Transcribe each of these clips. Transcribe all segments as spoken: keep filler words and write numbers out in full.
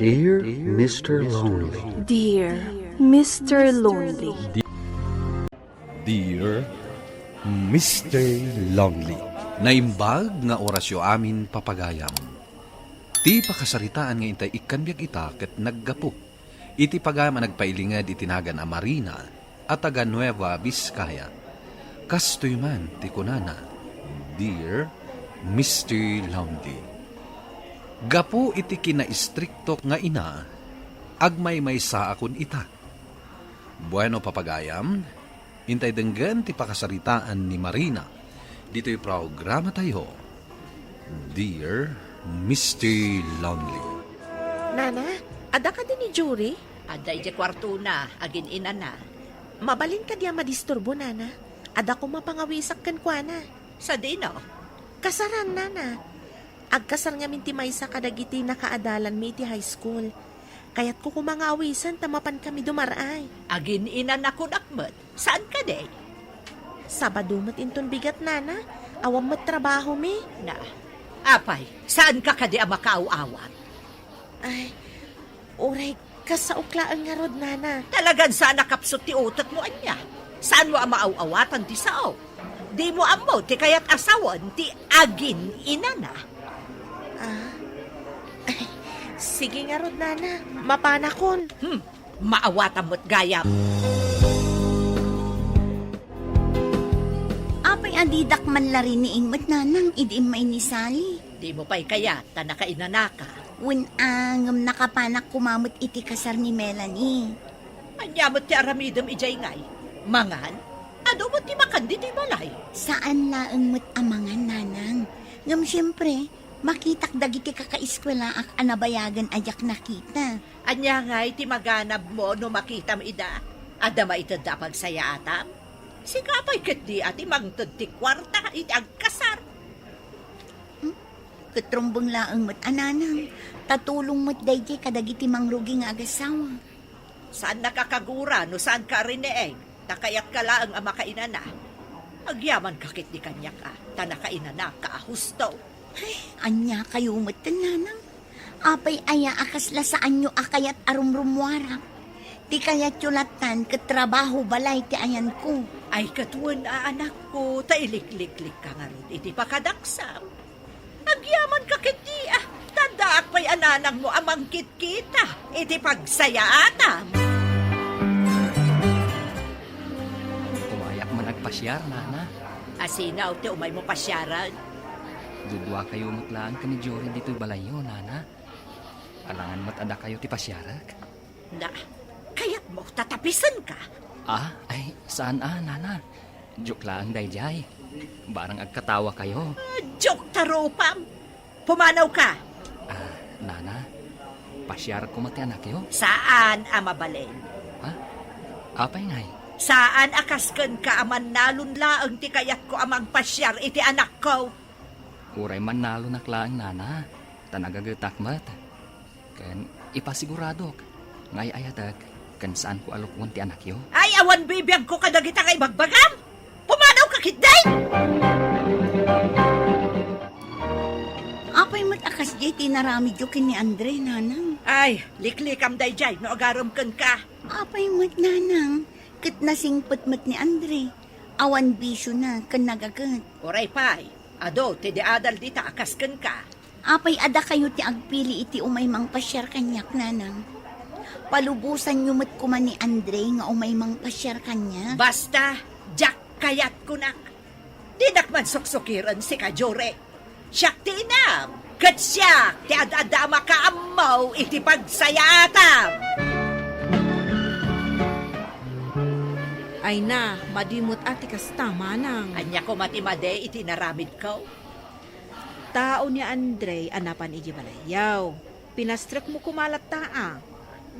Dear Mister Lonely. Dear Mister Lonely. Dear Mister Lonely. Naimbag nga orasyo amin, papagayam. Ti pakasaritaan nga intay ikkan biag ita ket naggapu iti pagayam a nagpailinged iti nagan a Marina a taga Nueva Vizcaya. Kastoy man ti kunana, "Dear Mister Lonely, gapu iti kinaistriktok nga ina, agmaymaysaakon ita." Bueno, papagayam, intay denggen ti pakasaritaan ni Marina ditoy programatayo, Dear Mister Lonely. Nana, adda kadi ni Jory? Adda idiay kuartona, agin-inana. Mabalin kadi a madisturbo, Nana? Adda koma pangawisak kenkuana. Sadino? Kasaran, Nana. Agkasar ngamin ti maysa kadagiti nakaadalanmi iti high school. Kayatko koma nga awisen ta mapankami dumar-ay. Agin-inana kunak met. Saan kadi? Sabado met inton bigat, Nana. Awan met trabahomi. Na, apay, saanka kadi a makaaw-awat? Ay, uray, kasaok laeng ngarud, Nana. Talagan saan a kapsut ti utekmo ania? Saanmo a maaw-awatan ti sao? Dimo ammo ti kayat a sawen ti agin-inana? Ah, sige ngarud, Nana. Mapanakon. Hmm, maawatan met gayam. Apay a didak man la riniing met, Nanang, idi immay ni Sally? Dimo pay kayat ta nakainanaka? Wen a, ngem nakapanak koma met iti kasar ni Melanie. Ania met ti aramidem idiay ngay? Mangan? Adu met ti makan ditoy balay? Saan laeng met a mangan, Nanang. Ngem siempre, makitak dagiti kakaeskuelaak a nabayagen a diak nakita. Ania ngay ti maganabmo no makitam ida? Adda maitedda a pagsayaatam? Sika pay ketdi a ti mangted ti kuarta iti agkasar. Hmm? Ket rumbeng laeng met a, Nanang, ta tulong met daydiay kadagiti mangrugi nga agasawa. Saannaka a kagura no saanka a riniing, ta kayatka laeng a makainana. Agyamanka ketdi kaniak a, ta nakainanaka a husto. Ay, ania kayo met, Nanang? Apay aya a kasla saanyo a kayat a rumrummuarak? Ti kayatyo lattan ket trabaho balay ti ayanko. Ay, ket wen a, anakko, ta ilikliklikka ngarud iti pakadaksam. Agyamanka ketdi a, ta addaak pay a nanangmo a mangkitkita iti pagsayaatam. Umayak man agpasiar, Nana. Asino ti umaymo pasiaren? Duduakayo met laeng ken ni Jory ditoy balayyo, Nana. Alangan met a dakayo ti pasiarek. Na, kayatmo ta tapisenka? Ah, ay, saan a, Nana. Joke laeng daydiay. Barang agkatawakayo. Ah, joke ta rupam. Pumanawka. Ah, Nana, pasiarak koma ti anakyo? Saan a mabalin. Ha? Apay ngay? Saan a kas kenka a mannalon laeng ti kayatko a mangpasiar iti anakko? Uray mannalonak laeng, Nana, ta nagagetak met. Ken ipasiguradok nga ay-ayatek ken saanko a lukoen ti anakyo. Ay, awan bibiagko kadagita nga ibagbagam! Pumanawka ketdi! Apay met a kasdiay ti inaramidyo ken ni Andre, Nanang? Ay, liklikam daydiay no agarem kenka. Apay met, Nanang, ket nasingpet met ni Andre. Awan bisiona ken nagaget. Uray pay, adu ti di adal dita a kas kenka. Apay a dakayo ti agpili iti umay mangpasiar kaniak, Nanang? Palubosanyo met koma ni Andre nga umay mangpasiar kaniak. Basta, diak kayat kunak. Dinak man suksukiren sika, Jory. Siak ti inam, ket siak ti ad-adda a makaammo iti pagsayaatam. Ay na, madi met a ti kasta, Manang. Ania koma ti madi iti inaramidko? Tao ni Andre a napan idiay balayyo. Pinastrekmo koma latta a.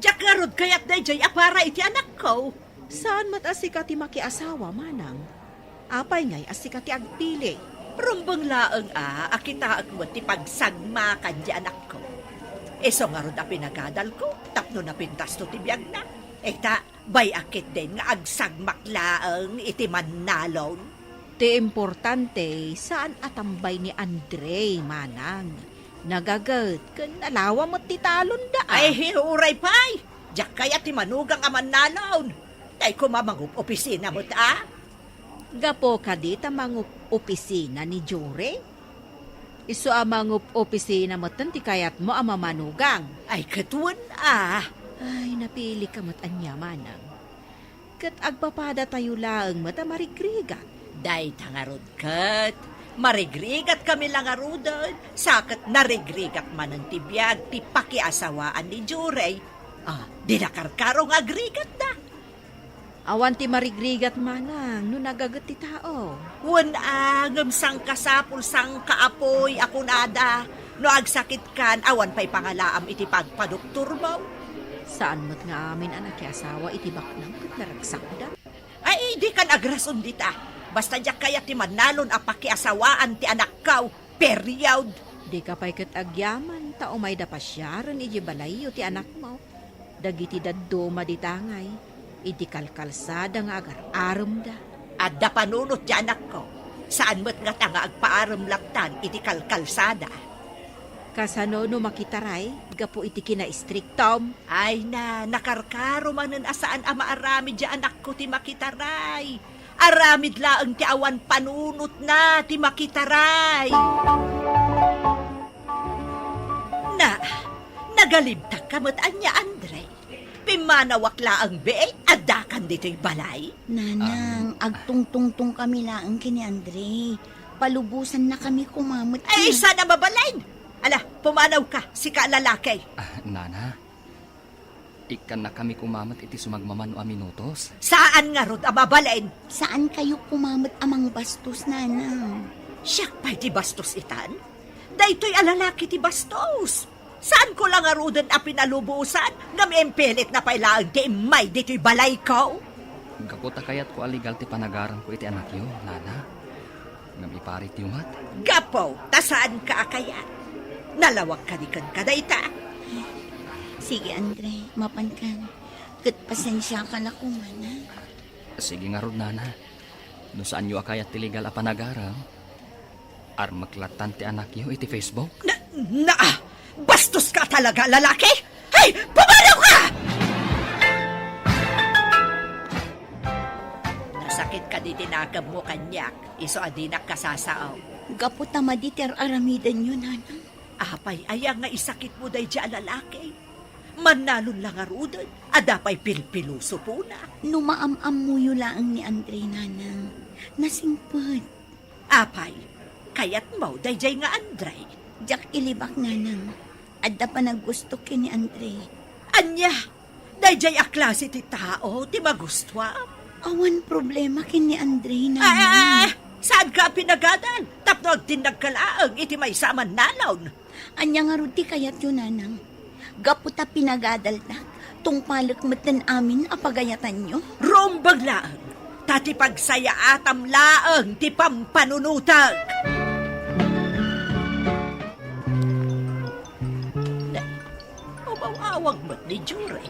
Diak ngarud kayat daydiay a para iti anakko. Saan met a sika ti makiasawa, Manang. Apay ngay a sika ti agpili? Rumbeng laeng a, a kitaek met ti pagsagmakan ti anakko. Isu ngarud a pinagadalko tapno napintasto ti biagna. Ita, bay-ak ketdin nga agsagmak laeng iti mannalon. Ti importante, saan a tambay ni Andre, Manang. Nagaget ken nalawa met ti talonda, a. Ay, uray pay! Diak kayat ti manugang a mannalon. Tay koma mangup-opisina met, a. Gapu kadi ta mangup-opisina ni Jure? Isu a mangup-opisina metten ti kayatmo a mamanugang. Ay, ket wen, a. Ay, napilika met ania, manang. Ket agpapadatayo laeng met a marigrigat. Dayta ngarud ket, marigrigat kami la ngaruden, sa ket narigrigat manen ti biag ti pakiasawaan ni Jurey. A, di nakarkaro nga agrigatda. Awan ti marigrigat manang no nagaget ti tao. Wen a, ngem sangkasapul, sangkaapuy a kunada, no agsakitkan, awan pay pangalaam iti pagpadoktormo. Saan met nga amin a nakiasawa iti baknang ket naragsakda? Ay, dikan agrason dita. Basta diak kayat ti mannalon a pakiasawaan ti anakko. Period. Dika pay ket agyaman ta umayda pasiaren idiay balayyo ti anakmo. Dagiti dadduma dita ngay, idi kalkalsada nga agar-aremda. Adda panunot ti anakko. Saan met ngata nga agpaarem lattan iti kalkalsada. Kasano no makitaray gapu iti kinaistriktom? Ay na, nakarkaro manen a saan a maaramid ti anakko ti makitaray. Aramid laeng ti awan panunotna ti makitaray. Na, nagalibtak ka met ania, Andre? Pimmanawak laeng bai, addakan ditoy balay? Nanang, agtungtungtong kami laeng ken ni Andre. Palubosanna kami koma met. Ay, saan a mabalin? Ala, pumanaw ka, sika a lalaki. Ah, nana, ikkanna kami koma met iti sumagmamano a minutos. Saan ngarud a mabalin? Saan kayo koma met a mangbastos, nanang? Siak pay ti bastos itan? Daytoy a lalaki ti bastos. Saanko la ngaruden a pinalubosan, ngem impilitna pay laeng ti immay ditoy balayko? Gapu ta kayatko a legal ti panagaremko iti anakyo, nana. Ngem iparityo met. Gapu ta saanka a kayat. Nalawag kadi kenka dayta. Sige, Andre, mapankan. Ket pasensiaka la koma, a. Sige ngarud, nana. No saanyo a kayat ti legal a panagarem, armek lattan ti anakyo iti Facebook? Na, na, bastos ka talaga, lalaki! Ay, pumanaw ka! Nasakit kadi ti nakemmo kaniak, isu a dinak kasasao. Gapu ta madi ti ar-aramidenyo, nanang. Apay aya nga isakitmo daydi a lalaki? Mannalon la ngaruden, adda pay pilpilusopona. No maam-ammoyo laeng ni Andre, nanang, nasingpet. Apay, kayatmo daydiay nga Andre? Diak ilibak, nanang. Adda panagustok ken ni Andre. Ania? Daydiay a klase ti tao ti magustuam? Awan problema ken ni Andre, nanang. Ah, saanka a pinagadal tapno agtinnagka laeng iti maysa a mannalon? Ania ngarud ti kayatyo, nanang? Gapu ta pinagadaltak, tungpalek metten amin a pagayatanyo? Rumbeng laeng, ta ti pagsayaatam laeng ti pampanunotek. Umaw-awag met ni Jure.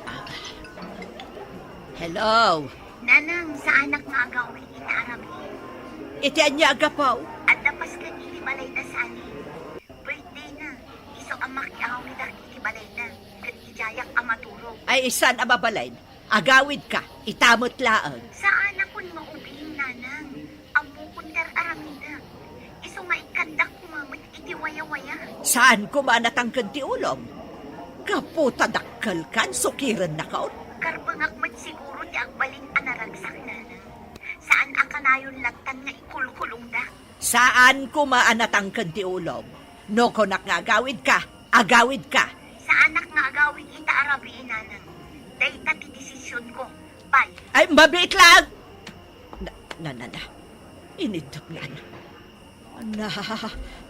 Ah. Hello. Nanang, saanak nga agawid ita a rabii. Iti ania a gapu? Adda Paskon iti balayda Sani. Birthday na. Isu a makiawidak iti balayda ket idiayak a maturog. Ay, saan a mabalin? Agawidka, ita met laeng. Saanakon nga ubing, nanang. Ammokon ti ar-aramidak. Isu nga ikkandak koma met iti wayawaya. Saan koma a natangken ti ulom? Gapu ta dakkelkan, sukirennakon? Karbengak met siguro ti agbalin a naragsak, nanang. Saan a kanayon lattan nga ikulkulongdak. Saan koma a natangken ti ulom. No kunak nga agawidka, agawidka. Saanak nga agawid ita a rabii, nanang. Dayta ti desisionko. Bye. Ay, mabiit lang! Na, na, na, na. Iniddak, nana. Na,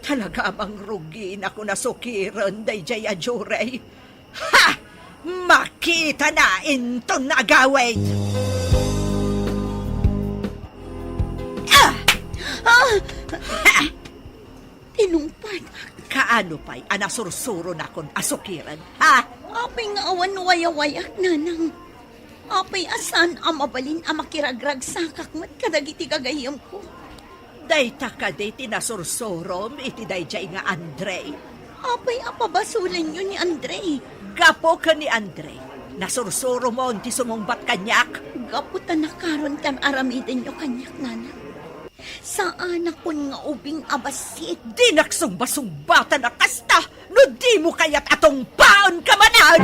talaga a mangruginak a sukiren daydiay a Jurey. Ha! Makitana inton agawid! Ah! Ah! Ha! Tinungpadak. Kaano pay a nasursuronakon a sukiren, ha? Apay nga awan wayawayak, nanang. Apay a saan a mabalin a makiragragsakak met kadagiti gagayyemko. Dayta kadi ti nasursurom iti daydiay nga Andre? Apay a pabasolenyo ni Andre? Gapu ken ni Andre, nasursuromon ti sumungbat kaniak. Gapu ta nakaron ti ar-aramidenyo kaniak, Nanang. Saanakon nga ubing a bassit. Dinak sungbasungbatan a kasta no dimo kayat a tungpaenka manen!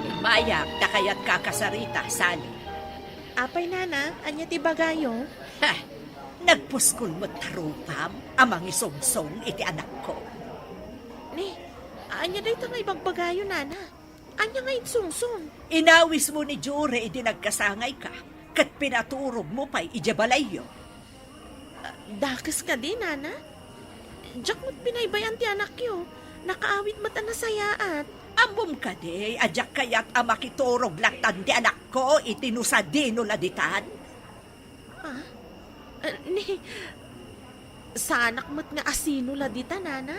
Immayak ta kayatka a kasarita, Sally. Apay, Nana, ania ti ibagayo? Ha! Nagpuskol met ta rupam a mangisungsong iti anakko. Ni, ania dayta nga ibagbagayo, Nana? Ania nga insungsong? Inawismo ni Jure idi nagkasangayka, ket pinaturogmo pay idiay balayyo. Ah, dakes kadi, Nana? Diak met binaybay-an ti anakyo. Nakaawid met a nasayaat. Ammom kadi a diak kayat a makiturog lattan ti anakko iti no sadino la ditan? Ah? Ah, ni, saanak met nga asino la dita, Nana.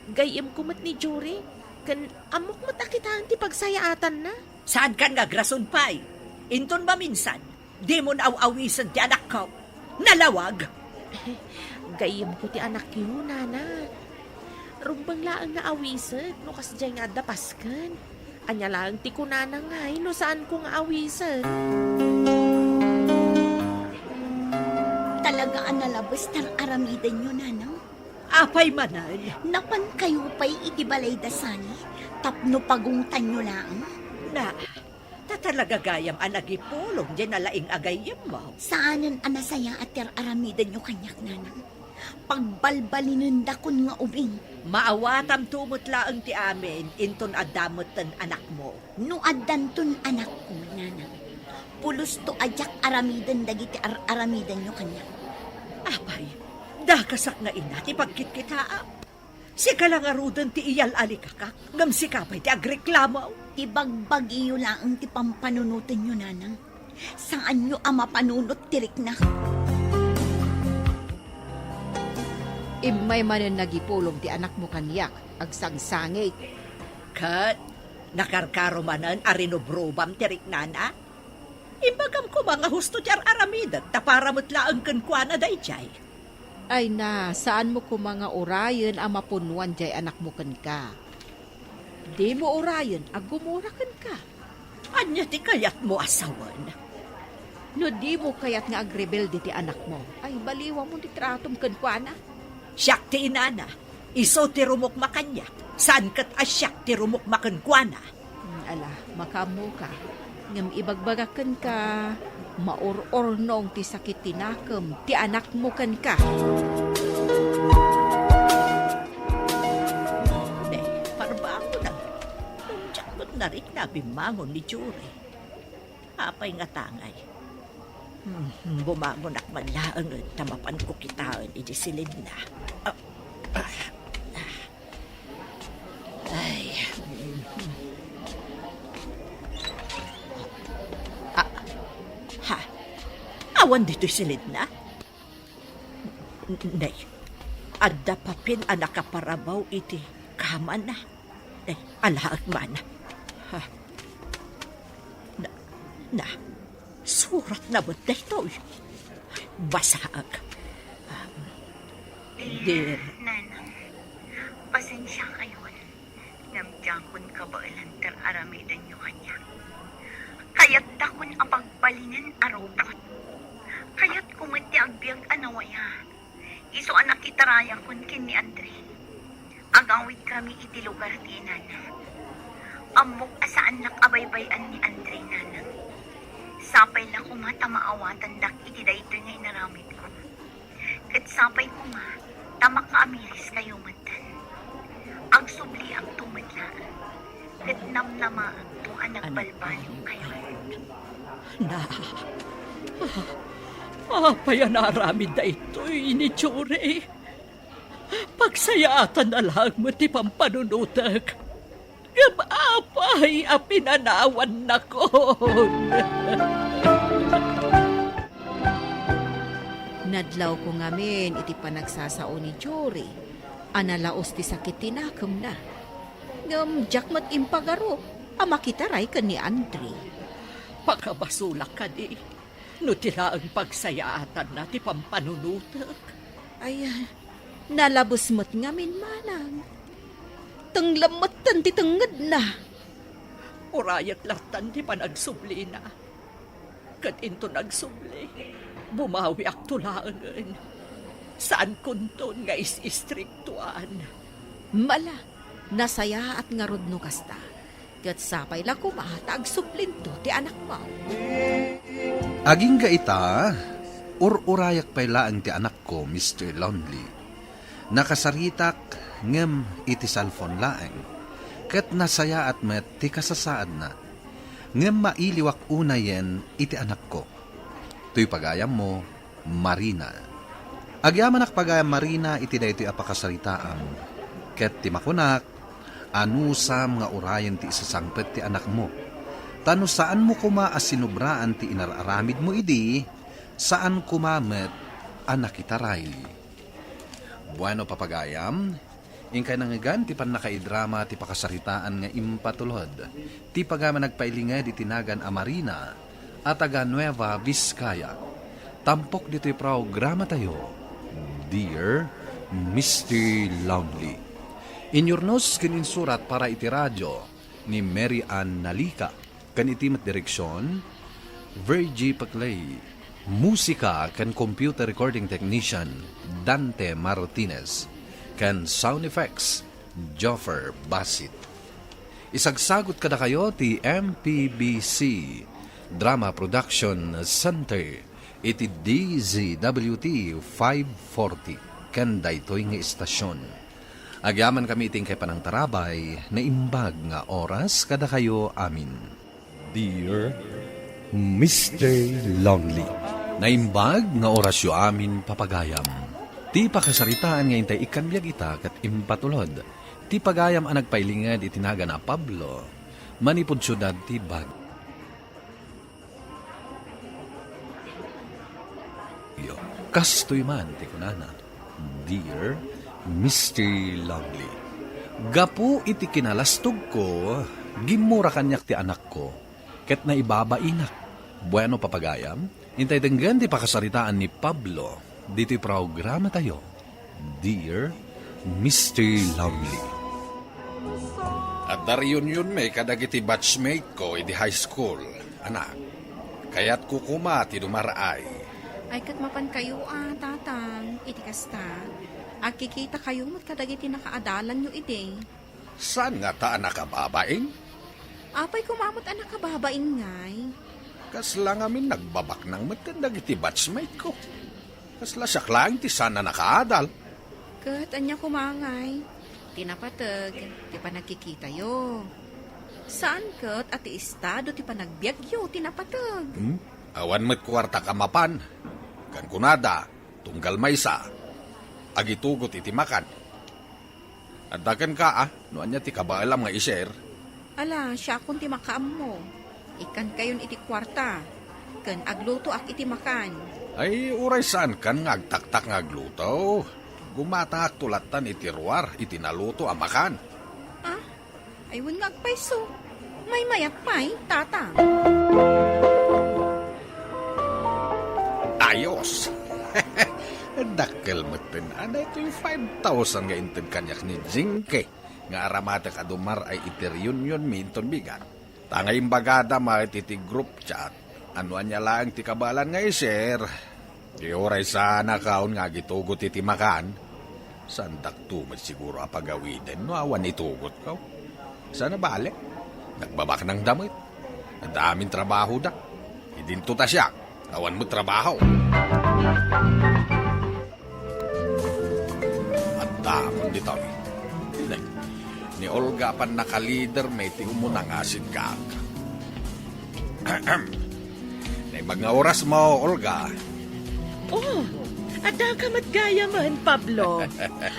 Gayyemko met ni Jure, ken ammok met a kitaen ti pagsayaatanna. Saankan nga agrason pay. Inton maminsan, dimon aw-awisen ti anakko. Nalawag! Gayyemko ti anakyo, Nana. Rumbeng laeng nga awiset no kasdiay nga adda pasken. Ania laeng ti kunana ngay no saanko nga awiset? Talaga a nalabes ti ar-aramidenyo, Nanang. Apay manen? Napankayo pay iti balay da Sally tapno pagungtanyo laeng? Na, ta talaga gayam a nagipulong diay nalaing a gayyemmo. Saanen a nasayaat ti ar-aramidenyo kaniak, Nanang. Pagbalbalinendakon nga ubing. Maawatamto met laeng ti amin, inton adda metten anakmo. No addanton anakko, Nanang, pulosto a diak aramiden dagiti ar-aramidenyo kaniak. Apay, dakasak nga ina ti pagkitkitaam. Sika la ngaruden ti iyal-alikakak, ngem sika pay ti agreklamo. Ti bagbagiyo laeng ti pampanunotenyo, Nanang. Saanyo a mapanunot ti riknak. Immay manen nagipulong ti anakmo kaniak, agsangsangit. Ket nakarkaro manen a rinubrubam ti riknana? Imbagam koma nga husto ti ar-aramidek ta para met laeng kenkuana daydiay. Ay na, saanmo koma nga urayen a mapunnoan diay anakmo kenka. Dimo urayen a gumura kenka. Ania ti kayatmo a sawen? No dimo kayat nga agrebelde ti anakmo, ay baliwamon ti tratom kenkuana. Siak ti inana, isu ti rumukma kaniak, saan ket a siak ti rumukma kenkuana. Hmm, ala, makaammoka. Ngem ibagbagak kenka, maur-urnong ti sakit ti nakem ti anakmo kenka. Ne, parbangonam. Ngem diak met narikna a bimmangon ni Jure. Apay nga tangay? Hmm, bumangonak man laeng ta mapanko kitaen idiay silinna. Ah, ah, ah. Ay. Ah, ha? Awan ditoy silinna? N-, nay, adda papel a nakaparabaw iti kamana. Nay, alaek man. Ha? Na, na, suratna met daytoy. Basaek. Um, dear. Nanang, pasensiakayon. Ngem diakon kabaelan ti ar-aramidenyo kaniak. Kayatdakon a pagbalinen a rubot. Kayatko met ti agbiag a nawaya. Isu a nakitarayakon ken ni Andre. Agawidkami iti lugar ti inana. Ammok a saannak a baybay-an ni Andre, Nanang. Sapay la koma ta maawatandak iti daytoy nga inaramidko. Ket sapay koma ta makaamiriskayo metten. Agsubliakto met laeng, ket namnamaekto a nagbalbaliwkayo. Na, apay a naaramid daytoy ni Jure? Pagsayaatanna laeng met ti pampanunotek. Ngem apay a pinanawannakon? Nadlawko ngamin iti panagsasao ni Jure a nalaus ti sakit ti nakemna. Ngem diak met impagarup a makitaray ken ni Andre. Pakabasolak kadi no ti laeng pagsayaatanna ti pampanunotek. Ay, Nalabes met ngamin manang. Tenglem metten ti tengngedna. Urayek lattan ti panagsublina. Ket inton agsubli, bumawiakto laengen. Saankonton nga is-istriktuan. Mala, nasayaat ngarud no kasta. Ket sapay la koma ta agsublinto ti anakmo. Agingga ita, ur-urayak pay laeng ti anakko, Mister Lonely. Nakasaritak ngem iti cellphone laeng, ket nasayaat met ti kasasaadna. Ngem mailiwak unayen iti anakko. Toy pagayammo, Marina. Agyamanak pagayam, Marina, iti daytoy a pakasaritaam, ket ti makunak, anusam nga urayen ti isasangpet ti anakmo. Ta no saanmo koma a sinubraan ti inar-aramidmo idi, saan koma met a nakitaray. Bueno, papagayam, inkay nangngegan ti pannakaidrama ti pakasaritaan nga impatulod ti pagayam a nagpailinged iti nagan a Marina a taga Nueva Vizcaya. Tampok ditoy programatayo, Dear Mister Lonely. Inyurnos ken insurat para iti radio ni Mary Ann Nalica. Ken iti met direksion, Virgie Paclay. Musika ken computer recording technician, Dante Martinez. Ken sound effects, Joffer Basit. Isagsagut kadakayo ti M P B C Drama Production Center iti D Z W T five forty ken daytoy nga istasion. Agyamankami iti inkay panangtarabay, naimbag nga oras kadakayo amin. Dear Mister Lonely. Naimbag nga orasyo amin, papagayam. Ti pakasaritaan nga intay ikkan biag ita ket impatulod ti pagayam a nagpailinged iti nagan a Pablo, manipud siudad ti Baguio. Kastoy man ti kunana, Dear Mister Lonely, gapu iti kinalastogko, gimmura kaniak ti anakko, ket naibabainak. Bueno, papagayam, intay denggen ti pakasaritaan ni Pablo ditoy programatayo. Dear Mister Lonely. Adda reunionmi kadagiti batchmate ko idi high school, anak. Kayatko koma ti dumaraay. Ay, ket mapankayo a, Tatang, iti kasta. Agkikitakayo met kadagiti nakaadalanyo idi. Saan ngata a nakababain? Apay koma met a nakababain ngay? Kasla ngamin nagbabaknang met ken dagiti batchmate ko. Kasla siak laeng ti saan a nakaadal. Ket ania koma ngay? Ti napateg, ti panagkikitayo. Saan ket a ti estado ti panagbiagyo ti napateg? Hmm? Awan met kuartak a mapan. Ken kunada, tunggal maysa, agitugot iti makan. Adda kenka, a, no ania ti kabaelam nga i-share? Ala, siakon ti makaammo. Ikkankayon iti kuarta, ken aglutoak iti makan. Ay, uray saankan nga agtaktak nga agluto. Gumatangakto lattan iti ruar iti naluto a makan. Ah? Ay, wen nga agpayso. Maymayat pay, Tata. Ayos! Dakkel metten a daytoy five thousand nga inted kaniak ni Jinky nga aramatek a dumar-ay iti reunionmi inton bigat. Ta nga imbagada met iti group chat, a no ania laeng ti kabaelan nga i-share. Ti uray saanakaon nga agitugot iti makan, saandakto met siguro a pagawiden no awan itugotko. Saan a bale, nagbabaknangda met. Adda amin trabahoda. Idinto ta siak, awan met trabaho. Adda amin ditoy. Ni Olga a pannakalidermi ti umuna nga asidgaak. Naimbag nga orasmo, Olga. Oh, adda ka met gayamen, Pablo.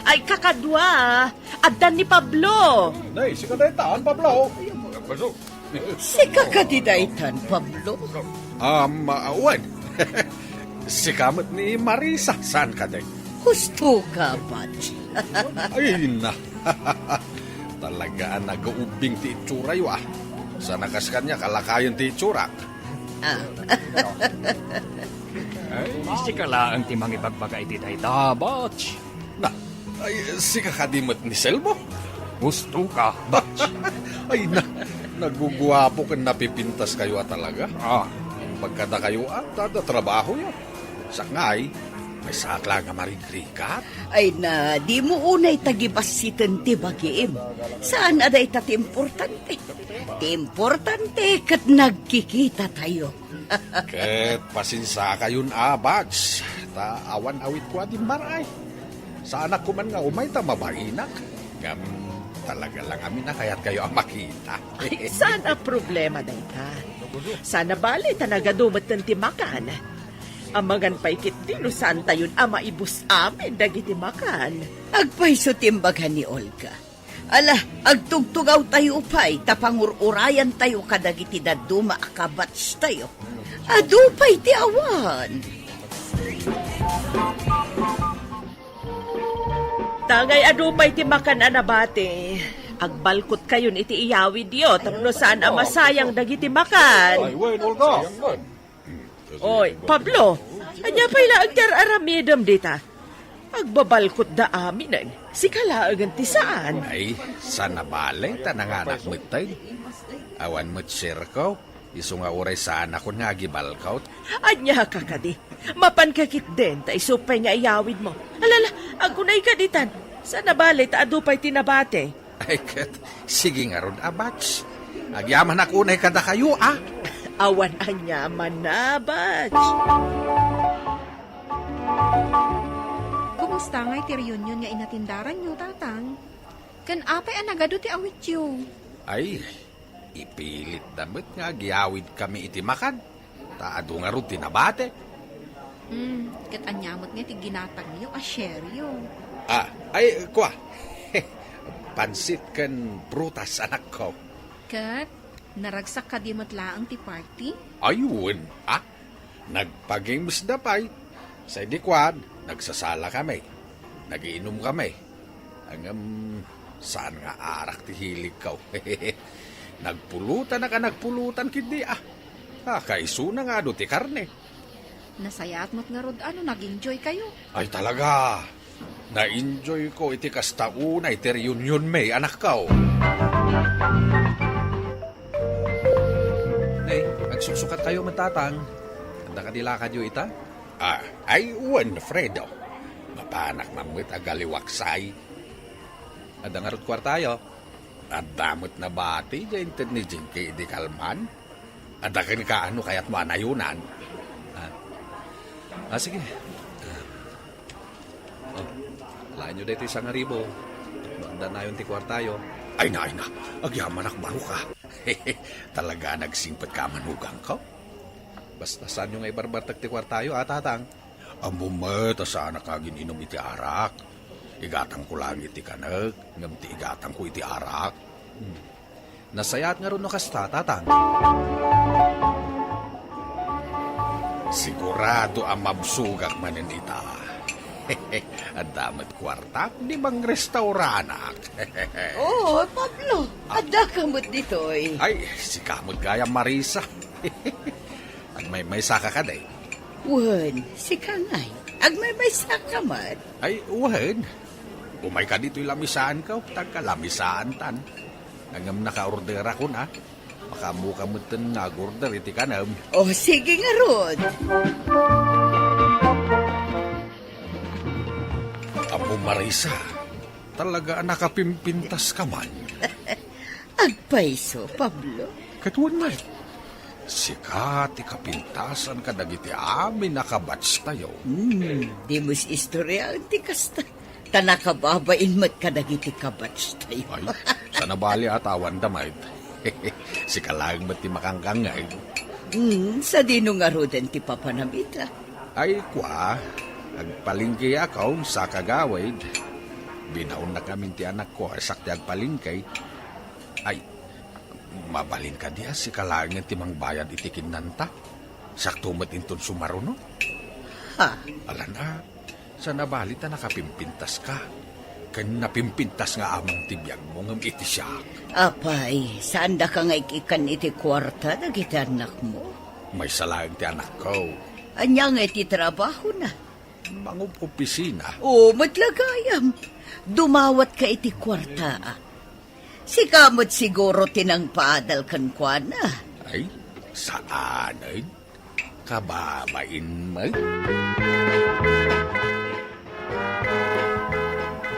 Ay, kakadua, addan ni Pablo. Nay, sika daytan, Pablo. Sika kadi daytan, Pablo? Um, uh, wen. Sika met ni Marisa, saan kadi? Husto ka, Batch. Ay, na. Talaga a nagaubbing ti itsurayo, ah. Sana kas kaniak a lakayen ti itsurak. Ah. Ay, sika laeng ti mangibagbaga iti dayta, Batch. Na, Ay, sika kadi met ni Selmo? Gusto ka, Batch? Ay, na, naguguapo ken napipintas kayo a talaga. Ah. Pagkada kayo, ah, tada trabaho yo. Saknay, may sakla nga marigrigat. Ay na, di mo unay tagibassiten ti bagim. Saan a dayta ti importante. Ti importante ket nagkikita tayo. Ket pasensia kayon a, Batch, ta awan awit ko a dimmaray. Saanak ko man nga umay ta mabainak. Ngem talaga lang amin a kayat kayo a makita. Ay, saan a problema dayta? Saan a bale ta nagadu metten ti makan. Amangan pay ketdi no saan tayon a maibus amin dagiti makan. Agpayso ti imbaga ni Olga. Ala, agtugtugaw tayo pay ta pangur-urayan tayo kadagiti dadduma a kabatch tayo. Adu pay ti awan. Dagay adu pay ti makan a nabati. Agbalkot kayon iti iyawidyo tapno saan a masayang dagiti makan. Ay, wen, Olga. Oy, Pablo, ania pay laeng ti ar-aramidem dita? Agbabalkotda aminen. Sika laengen ti saan. Ay, saan a bale ta nanganak metten. Awan met sirko, isu nga uray saanakon nga agibalkot. Ania ka kadi? Mapanka ketdin ta isu pay nga iyawidmo. Alala, agunayka ditan. Saan a bale ta adu pay ti nabati. Ay ket, sige ngarud a, Batch. Agyamanak unay kadakayo, a? Awan aniaman a, Batch. Kumusta ngay ti reunion nga inatindaranyo, Tatang? Ken apay a nagadu ti awityo? Ay, ipilitda met nga agyawidkami iti makan. Ta adu ngarud ti nabati. Hmm, ket ania met ngay ti ginatangyo a shareyo? Ah, ay, kua. Pansit ken prutas, anakko. Ket naragsak kadi met laeng ti party? Ay, wen, a? Nagpa-gamesda pay. Sa idi kuan, nagsasala kami. Nagiinom kami. Ngem, saan nga arak ti hiligko. Nagpulutanak a nagpulutan ketdi, a. A, kaisuna nga adu ti karne. Nasayaat met ngarud a no nag-enjoy kayo. Ay, talaga. Na-enjoy ko iti kasta unay ti reunion mi, anakko. Nay, agsuksukatkayo met, Tatang. Adda kadi lakadyo ita? Ah, ay, wen, Fredo. Mapanak man met agaliwaksay. Adda ngarud kuartayo? Adda met nabati diay inted ni Jinky idi kalman. Adda kenka no kayatmo a nayonan. Ah. Ah, sige. Ah. Oh, alaenyo daytoy sangaribu. No adda nayon ti kuartayo. Ay na, ay na. Agyamanak barok a. Talaga nagsingpetka a manugangko. Basta saanyo nga ibarbartek ti kuartayo, a, Tatang. Ammom met a saanak nga agin-inum iti arak. Igatangko laeng iti kanek, ngem ti igatangko iti arak. Hmm. Nasayaat ngarud no kasta, Tatang. Sigurado a mabsogak manen ita. Adda met kuartak, di mangrestauranak. Oo, Pablo, adda ka met ditoy. Ay, sika met gayam, Marisa. Agmaymaysaka kadi? Wen, sika ngay, agmaymaysaka met? Ay, wen. Umayka ditoy lamisaanko, ta agkalamisaantan. Ngem nakaorderakon, a. Makaammoka metten nga agorder iti kanem. O, sige ngarud. Ammom, Marisa, talaga a nakapimpintaska man. Agpayso, Pablo. Ket wen met, sika ti kapintasan kadagiti amin a kabatchtayo. Hmm, dimo istoryaen ti kasta. Ta nakababain met kadagiti kabatchtayo. Ay, saan a bali a tawanda met. Sika laeng met ti makangkangngeg. Hmm, sadino ngaruden ti papanam ita? Ay, kua, agpalengkeak a unsa kagawid. Binaonnak ngamin ti anakko a siak ti agpalengke. Ay, mabalin kadi a sika laengen ti mangbayad iti kinnanta? Siakto met inton sumaruno. Ha? Alan a, saan a bali ta nakapimpintaska. Ken napimpintas nga amang ti biagmo ngem iti siak. Apay, saandaka nga ik-ikkan iti kuarta dagiti annakmo? Maysa laeng ti anakko. Ania nga iti trabahona? Mangob-opisina. O, met la gayam. Dumawatka iti kuarta. Sika met siguro ti nangpaadal kenkuana. Ay, saanen. Kababain met.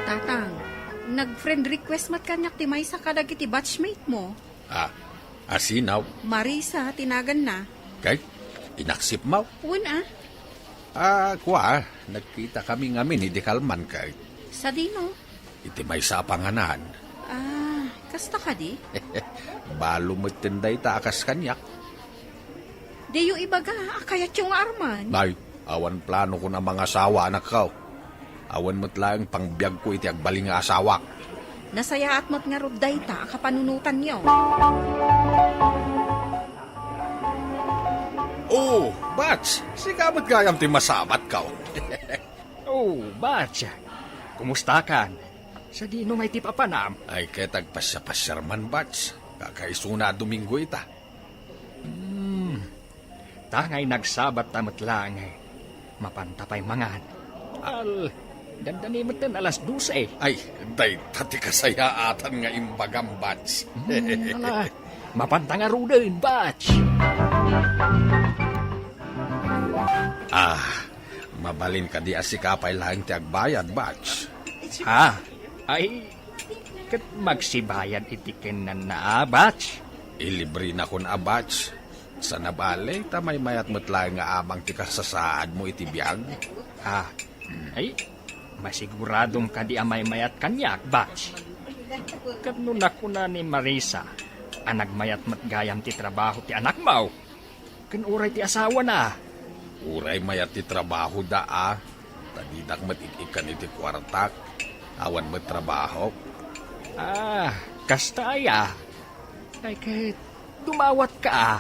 Tatang, nag-friend request met kaniak ti maysa kadagiti batchmate mo. Ah, asino? Marisa ti naganna. Kay, inaksip mo? Wen a. Ah, kua, nagkita kami ngamin idi kalman kay. Sadino? Iti maysa a panganan. Ah, kasta kadi? Balo metten dayta a kas kaniak. Diyo ibaga a kayatyo nga arman. Ay, awan plano kon a mangasawa, anakko. Awan met laeng pangbiagko iti agbalin nga asawak. Nasayaat met ngarud dayta a kapanunotanyo. Oh, Bats, sika met gayam ti masabatko. Oh, Bats, kumustakan? Sadino ngay ti papanam? Ay, ket agpasiapasiar man, Bats. Kakaisuna a Domingo ita. Hmm. Ta ngay nagsabatta met laeng, mapanta pay mangan. Al, dandani metten alas dose. Ay, dayta ti kasayaatan nga imbagam, Bats. Hmm, ala, mapanta ngaruden, Bats. Ah, mabalin kadi a sika pay laeng ti agbayad, Bats? Ha? Ay, ket magsibayad iti kennanna a, Bats? Ilibrenakon a, Bats. Saan a bale, ta maymayat met laeng nga amang ti kasasaadmo iti biag. Ah, ay, masiguradom kadi a maymayat kaniak, Bats? Ket no nakuna ni Marisa a nagmayat met gayam ti trabaho ti anakmo, ken uray ti asawana. Uray mayat ti trabahoda a, ta didak met ik-ikkan iti kuartak. Awan met trabahok. Ah, kasta aya? Ay, ket dumawatka a.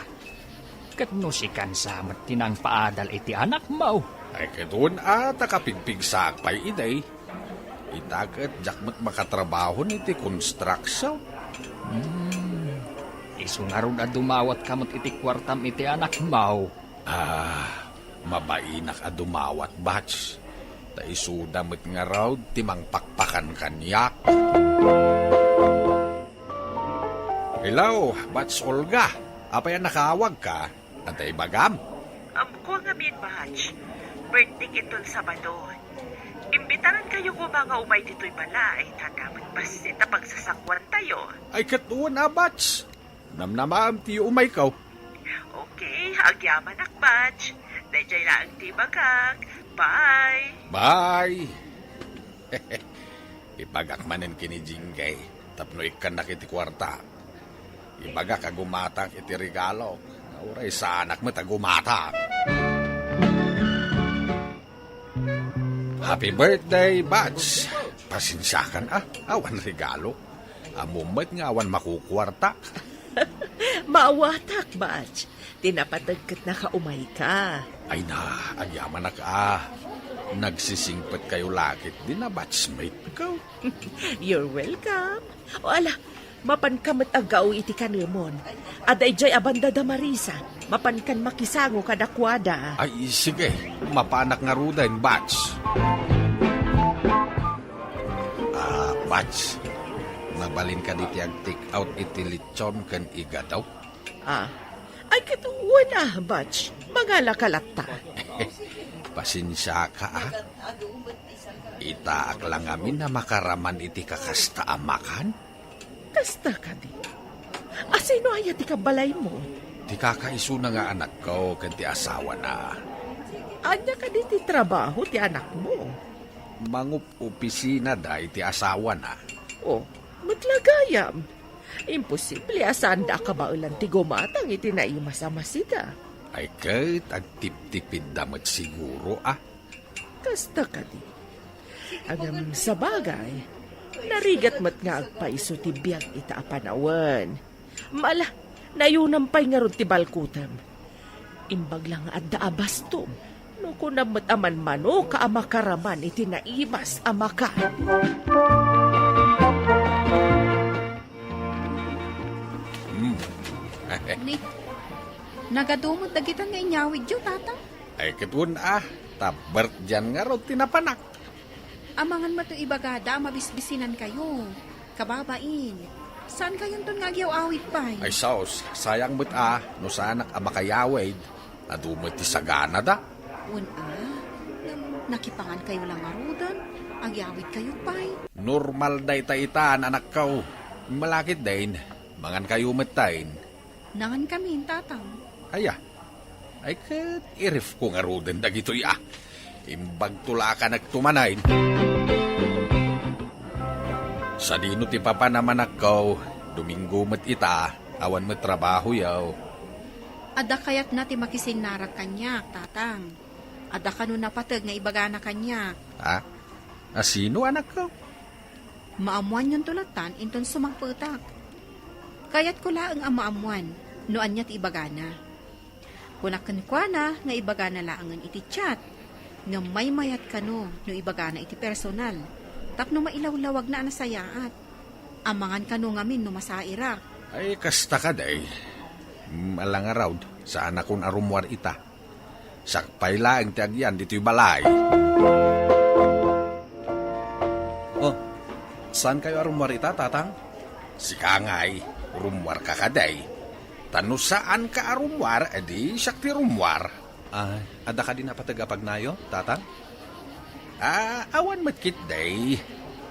Ket no sikan sa met ti nangpaadal iti anakmo? Ay, ket wen a, ta kapigpigsaak pay idi. Ita ket diak met makatrabaho iti construction. Hmm. Isu ngarud a dumawatka met iti kuartam iti anakmo. Ah, mabainak a dumawat, Bats. Ta isuda met ngarud ti mangpakpakan kaniak. Hello, Bats Olga. Apay a nakaawagka? Adda ibagam? Amko ngamin, Bats. Birthday iton Sabado. Imbitarankayo koma nga umay ditoy balay, ta adda met bassit a pagsasangoantayo. Ay, ket wen a, Bats. Namnamaem ti umayko. Okay, agyamanak, Bats. Daydiay laeng ti ibagak. Bye! Bye! Ibagak manen ken ni Jinggay tapno ikkannak iti kuarta. Ibagak a gumatak iti regalo. Uray saanak met a gumatak. Happy birthday, Bats! Pasensiakan a, awan regalo. Ammom met nga awan makukuartak. Maawatak, Bats. Ti napateg ket nakaumayka. Ay na, agyamanak a. Nagsisingpetkayo la ketdin a batchmate ko. You're welcome. O ala, mapanka met aggao iti kanemon. Adda idiay a banda da Marisa. Mapankan makisango kadakuada. Ay, sige. Mapanak ngaruden, Bats. Ah, Bats, mabalin kadi ti ag-take out iti litson ken igado? Ah, ay, ket wen a, Bats. Mangalaka latta. Pasensiaka a. Itaak la ngamin a makaraman iti kakasta a makan. Kasta kadi? Asino aya ti kabalaymo? Ti kakaisuna nga anakko ken ti asawana. Ania kadi ti trabaho ti anakmo? Mangup-opisina da iti asawana. Oh, met la gayam. Imposible a saanda a kabaelan ti gumatang iti naimas a masida. Ay ket, agtiptipidda met siguro a. Kasta kadi. Ngem sabagay, narigat met nga agpayso ti biag ita a panawen. Ala, nayunam pay ngarud ti balkutem. Imbag la nga adda a bastom, no kunam met a manmanoka a makaraman iti naimas a makan. Hmm. Ni, nagadu met dagita nga inyawidyo, Tata? Ay, ket wen a, ta birthday-an ngarud ti napanak. Amangan met no ibagada a mabisbisinankayo. Kababain, saankayonton nga agyaw-awid pay? Ay, sus, sayang met a, no saanak a makayawid, adu met ti saganada. Wen a, ngem nakipangankayo la ngaruden, agyawidkayo pay. Normal dayta itan, anakko. Malakit din, mangankayo metten. Nangankamin, Tatang. Aya. Ay, ket irifko ngaruden dagitoy a. Imbagto la a kanekto manen. Sadino ti papanam, anakko? Domingo met ita, awan met trabahoyo. Adda kayatna ti makisinnarak kaniak, Tatang. Adda kano napateg nga ibagana kaniak. Ha? A sino, anakko? Maammoanyonto lattan inton sumangpetak. Kayatko laeng a maammoan no ania ti ibagana. Kunak kenkuana nga ibagana laengen iti chat, ngem maymayat kano no ibagana iti personal, tapno mailawlawagna a nasayaat. Amangan kano ngamin no masairak. Ay, kasta kadi. Mm, ala ngarud, saanakon a rummuar ita. Sakbay laeng ti agyan ditoy balay. Oh, saankayo a rummuar ita, Tatang? Sika ngay, rummuarka kadi. Ta no saanka a rummuar, edi siak ti rummuar. Ah, adda kadi napateg a pagnayo, Tatang? Ah, awan met ketdi.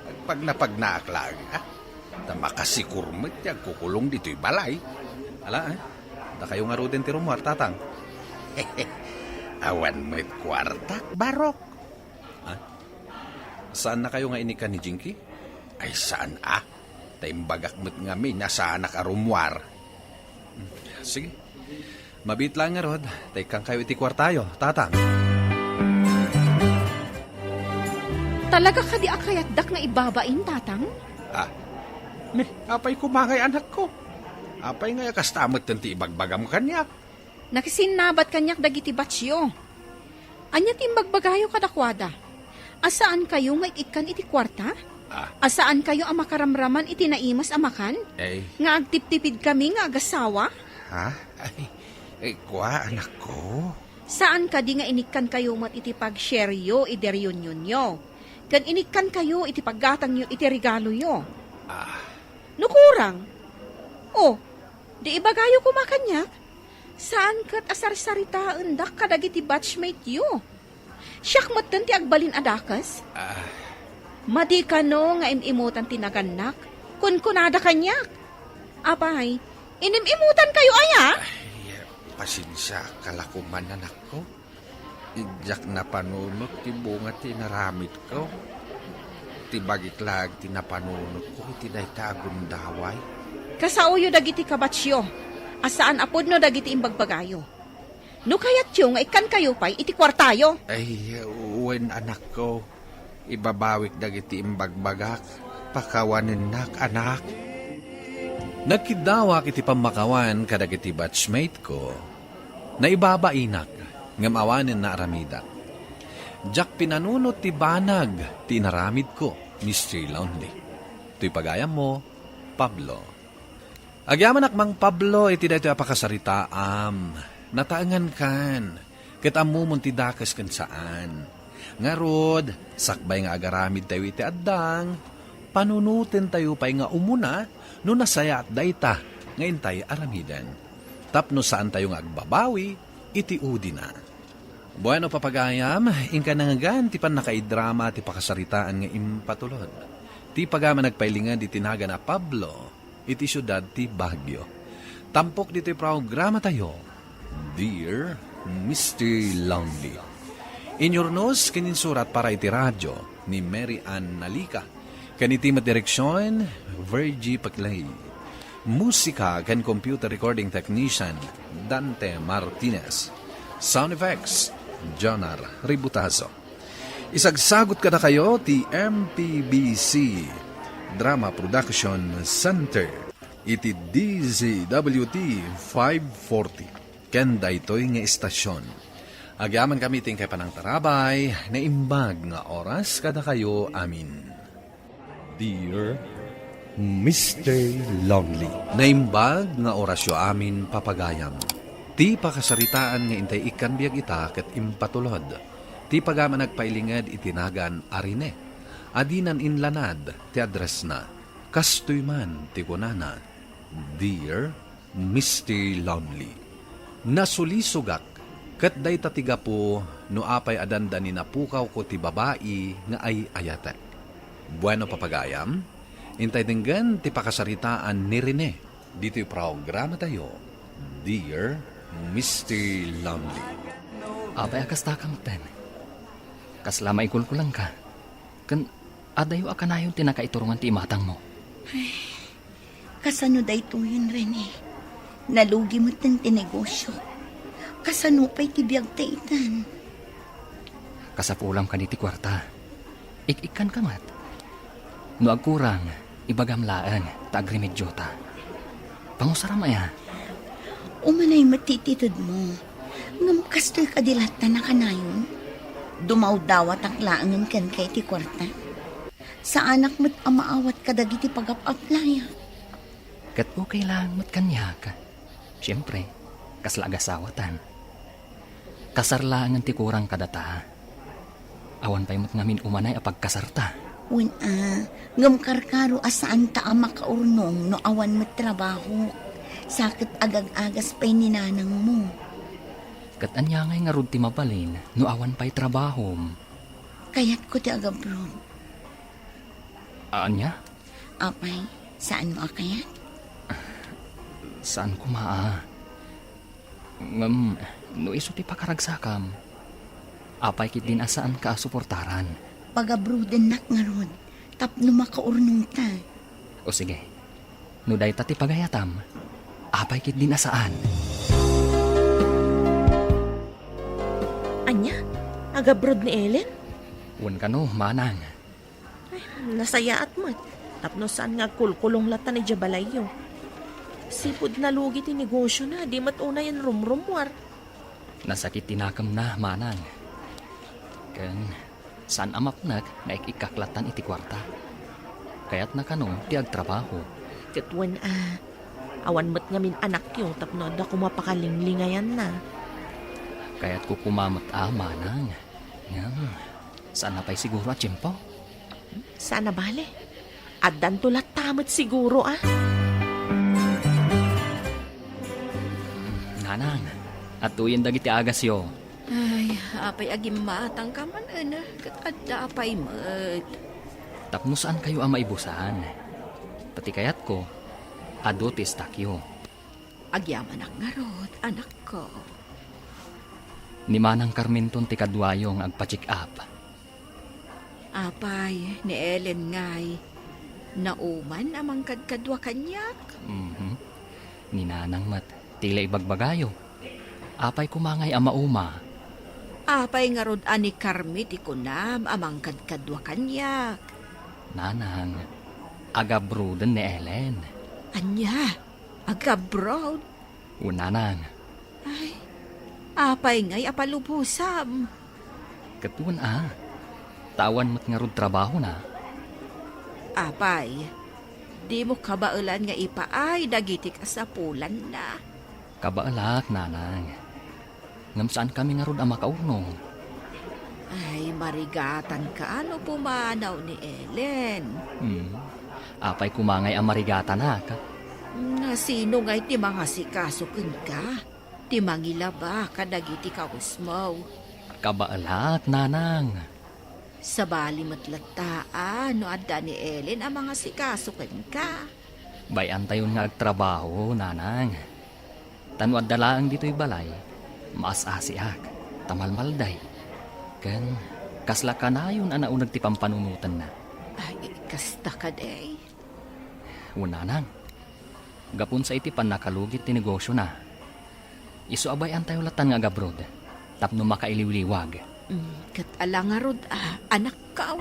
Agpagnapagnaak laeng, ah. Ta makasikur met ti agkukulong ditoy balay. Ala, eh. Dakayo ngaruden ti rummuar, Tatang. Awan met kuartak, barok. Ah? Saannakayo nga inikkan ni Jinky? Ay, saan a. Ta imbagak met ngamin a saanak a rummuar. Hmm, sige. Mabiit laeng ngarud, ta ikkankayo iti kuartayo, Tatang. Talaga kadi a kayatdak nga ibabain, Tatang? Ah. Ne, apay koma ngay, anakko? Apay ngay a kasta metten ti ibagbagam kaniak? Nakisinnabat kaniak dagiti batchyo. Ania ti imbagbagayo kadakuada? A saankayo nga ik-ikkan iti kuarta? Ah. A saankayo a makaramraman iti naimes a makan? Eh. Nga agtiptipidkami nga agasawa? Ha? Ay, eh, kua, anakko. Saan kadi nga inikkankayo met iti pag-shareyo idi reunionyo? Ken inikkankayo iti paggatangyo iti regaloyo? Ah. No kurang? Oh, di ibagayo koma kaniak? Saan ket a sarsaritaendak kadagiti batchmate-yo? Siak metten ti agbalin a dakes? Ah. Madi kano nga im-imutan ti nagannak? Kunkunada kaniak. Apay, inim-imutankayo aya? Ay, pasensiaka la koman, anakko. Diak napanunot ti bunga ti inaramidko. Ti bagik laeng ti napanunotko iti dayta a gundaway. Kasaoyo dagiti kabatchyo a saan a pudno dagiti imbagbagayo. No kayatyo nga ikkankayo pay iti kuartayo. Ay, wen, anakko. Ibabawik dagiti imbagbagak. Pakawanennak, anak. Nagkiddawak iti pammakawan kadagiti batchmate-ko. Naibabainak, ngem awanen naaramidak. Diak pinanunot ti banag ti inaramidko, Mister Lonely. Toy pagayammo, Pablo. Agyamanak, Mang Pablo, iti daytoy a pakasaritaam. Nataengankan, ket ammomon ti dakes ken saan. Ngarud, sakbay nga agaramidtayo iti addang, panunotentayo pay nga umuna no nasayaat dayta nga intay aramiden, tapno saantayo nga agbabawi iti udina. Bueno, papagayam, inka nangngegan ti pannakaidrama ti pakasaritaan nga impatulod ti pagayam a nagpailinged iti nagan a Pablo iti siudad ti Baguio. Tampok ditoy programatayo, Dear Mister Lonely. Inyurnos ken insurat para iti radio ni Mary Ann Nalica, ken iti met direksion, Virgie Paclay. Musika ken computer recording technician, Dante Martinez. Sound effects, Jonar Ributazo. Isagsagut kadakayo ti M P B C Drama Production Center iti D Z W T five forty ken daytoy nga istasyon. Agyamankami ti inkay panangtarabay, naimbag nga oras kadakayo amin. Dear Mister Lonely. Naimbag nga orasyo amin, papagayam. Ti pakasaritaan nga intay ikkan biag ita ket impatulod ti pagayam a nagpailinged iti nagan a Rene. Adinan inlanad ti addressna. Kastoy man ti kunana, "Dear Mister Lonely, nasulisogak ket dayta ti gapu no apay a dandani napukawko ti babai nga ay-ayatek." Bueno, papagayam, intay denggen ti pakasaritaan ni Rene ditoy programatayo, Dear Mister Lonely. Apay a kasta ka metten? Kasla maikulkulangka? Ken adayo a kanayon ti nakaiturongan ti imatangmo? Kasano daytoyen, Rene? Nalugi metten ti negosio. Kasano pay ti biagta itan? Kasapulam kadi ti kuarta. Ik-ikkanka met. No agkurang, ibagam laeng ta agremedyota. Pangusaram aya? Umanay met ti itedmo. Ngem kastoy kadi latta a kanayon? Dumawdawatak laengen kenka iti kuarta. Saanak met a maawat kadagiti pagap-aplayak. Ket okay laeng met kaniak. Siempre, kasla agasawatan. Kasar laengen ti kurang kadata. Awan pay met ngamin umanay a pagkasarta. Wen a, ngem karkaro a saanta a makaurnong no awan met trabaho. Sa ket agag-agas pay ni nanangmo. Ket ania ngay ngarud ti mabalin no awan pay trabahom? Kayatko ti agabroad. Ania? Apay, saanmo a kayat? Saan koma a. Ngem, no isu ti pakaragsakam, apay ketdin a saanka a suportaran? Pagabroadennak ngarud, tapno makaurnongta. O sige, no dayta ti pagayatam, apay ketdin a saan? Ania? Agabroad ni Ellen? Wen kano, manang. Ay, nasayaat met. Tapno saan nga agkulkulong latta idiay balayyo. Sipud nalugi ti negosiona, di met unayen rumrummuar. Nasakit ti nakemna, manang. Ken saan a mapnek nga ik-ikkak lattan iti kuarta. Kayatna kano ti agtrabaho. Ket wen a, awan met ngamin anakyo tapno adda koma pakalinglingayanna. Kayatko koma met a, manang. Ngem, saan a pay siguro a tiempo? Saan a bale. Addanto latta met siguro a. Nanang, adtoyen dagiti agasyo. Ay, apay a gimmatangka manen, ket adda pay met. Tapno saankayo a maibusan. Ta ti kayatko, adu ti istakyo. Agyamanak ngarud, anakko. Ni Manang Carmenton ti kaduayo nga agpa-check up. Apay, ni Ellen ngay, nauman a mangkadkadua kaniak? Mhm. Ni Nanang met, ti la ibagbagayo. Apay koma ngay a mauma? Apay ngarud a ni Carmi ti kunam a mangkadkadua kaniak? Nanang, agabroaden ni Ellen. Ania? Agabroad? Wen, Nanang. Ay, apay ngay a palubosam? Ket wen a, ta awan met ngarud trabahona. Apay, dimo kabaelan nga ipaay dagiti kasapulanna? Kabaelak, Nanang. Ngem saankami ngarud a makaurnong. Ay, marigatanka no pumanaw ni Ellen. Hmm. Apay koma ngay a marigatanak? Nasino ngay ti mangasikaso kenka? Ti mangilaba kadagiti kawesmo? Kabaelak, Nanang. Sabali met latta a no adda ni Ellen a mangasikaso kenka. Bay-antayon nga agtrabaho, Nanang. Ta no adda laeng ditoy balay, maas-asiak, ta malmalday. Ken kasla kanayon a nauneg ti pampanunotenna. Ay, kasta kadi. Wen, Nanang. Gapun sa iti pannakalugit ti negosiona. Isu a bay-antayo lattan nga agabroad tapno makailiwliwag. Mm, ket ala ngarud a, anakko.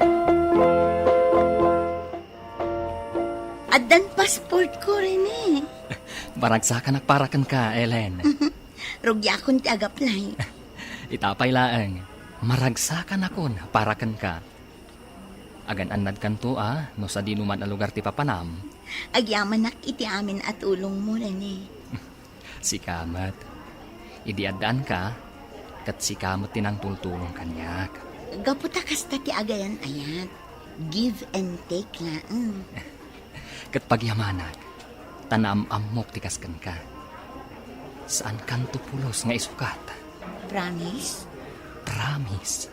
Addan passportko, Rene. Maragsakanak para kenka, Ellen. Rugiakon ti agaplay. Ita pay laeng, maragsakanakon para kenka. Agan-annadkanto a no sadino man a lugar ti papanam. Agyamanak iti amin a tulongmo, Rene. Sika met. Idi addaanka, ket sika met ti nangtultulong kaniak. Gapu ta kasta ti agayan-ayat. Give and take laeng. Ket pagyamanak, ta naam-ammok ti kas kenka. Saankanto pulos nga isukat. Promise? Promise.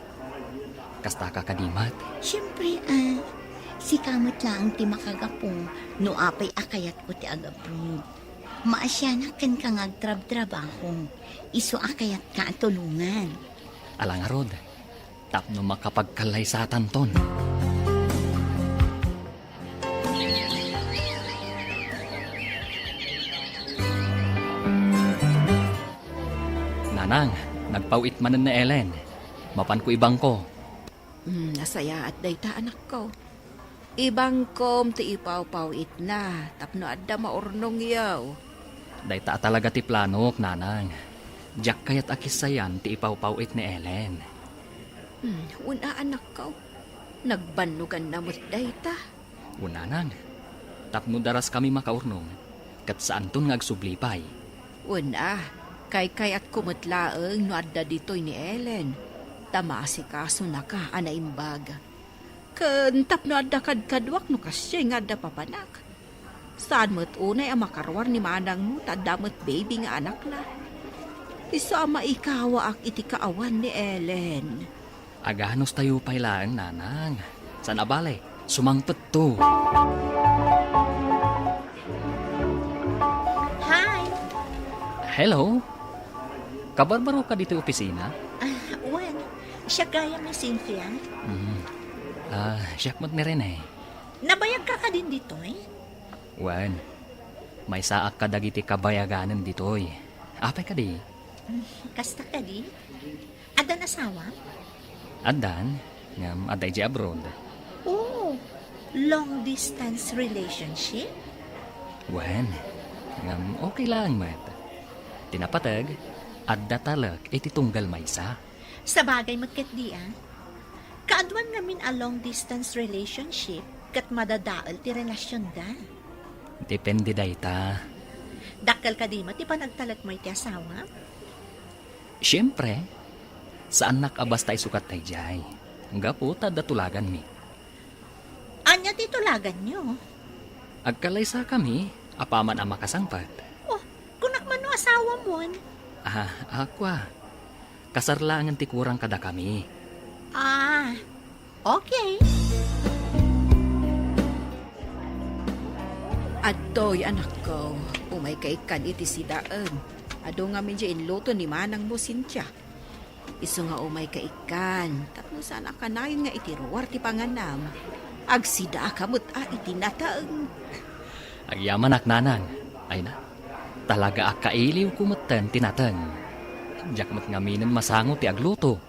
Kastaka kadi met? Siempre, ah. Sika met laeng ti makagapu no apay a kayatko ti ag-abroad. Maasianak kenka nga agtrabtrabaho. Isu a kayatka a tulongan. Ala ngarud, tapno makapagkallaysatanton. Nanang, nagpaw-it manen ni Ellen. Mapanko ibangko. Hmm, nasayaat dayta, anakko. Ibangkom ti ipawpaw-itna tapno adda maurnongyo. Dayta a talaga ti planok, Nanang. Diak kayat a kissayan ti ipawpaw-it ni Ellen. Hmm, wen a, anakko. Nagbannoganna met dayta. Wen, Nanang. Tapno daraskami makaurnong, ket saanton nga agsubli pay. Wen a, kaykayatko met laeng no adda ditoy ni Ellen, ta maasikasonaka a naimbag. Ken tapno adda kadkaduak no kasiay nga adda papanak. Saan met unay a makaruar ni manangmo ta adda met baby nga anakna. Isu a maikawaak iti kaawan ni Ellen. Aganustayo pay laeng, Nanang. Saan a bale, sumangpetto. Hi! Hello? Kabarbaro ka ditoy opisina? Ah, wen. Siak gayam ni Cynthia. Mm. Ah, siak met ni Rene. Nabayagka kadin ditoy? Wen. Maysaak kadagiti kabayaganen ditoy. Apay kadi? Mm, kasta kadi? Addan asawa? Addan, ngem adda idiay abroad. Oh, long distance relationship? Wen, ngem okay laeng met. Ti napateg, adda talek iti tunggal maysa. Sabagay met ketdi a. Kaaduan ngamin a long distance relationship ket madadael ti relasionda. Depende dayta. Dakkel kadi met ti panagtalekmo iti asawa? Siempre, saannak a basta isukat daydiay. Gapu ta adda tulaganmi. Ania ti tulaganyo? Agkallaysakami apaman a makasangpet. Oh, kunak man no asawamon? Ah, akua. Kasar laengen ti kurang kadakami. Ah, okay. Adtoy, anakko, umayka ikkan iti sidaem. Adu ngamin diay inluto ni manangmo, Cynthia. Isu nga umayka ikkan, tapno saan a kanayon nga iti ruar ti panganam. Agsidaaka met a iti nateng. Agyamanak, Nanang. Ay na, talaga a kailiwko metten ti nateng. Diak met ngaminen masango ti agluto.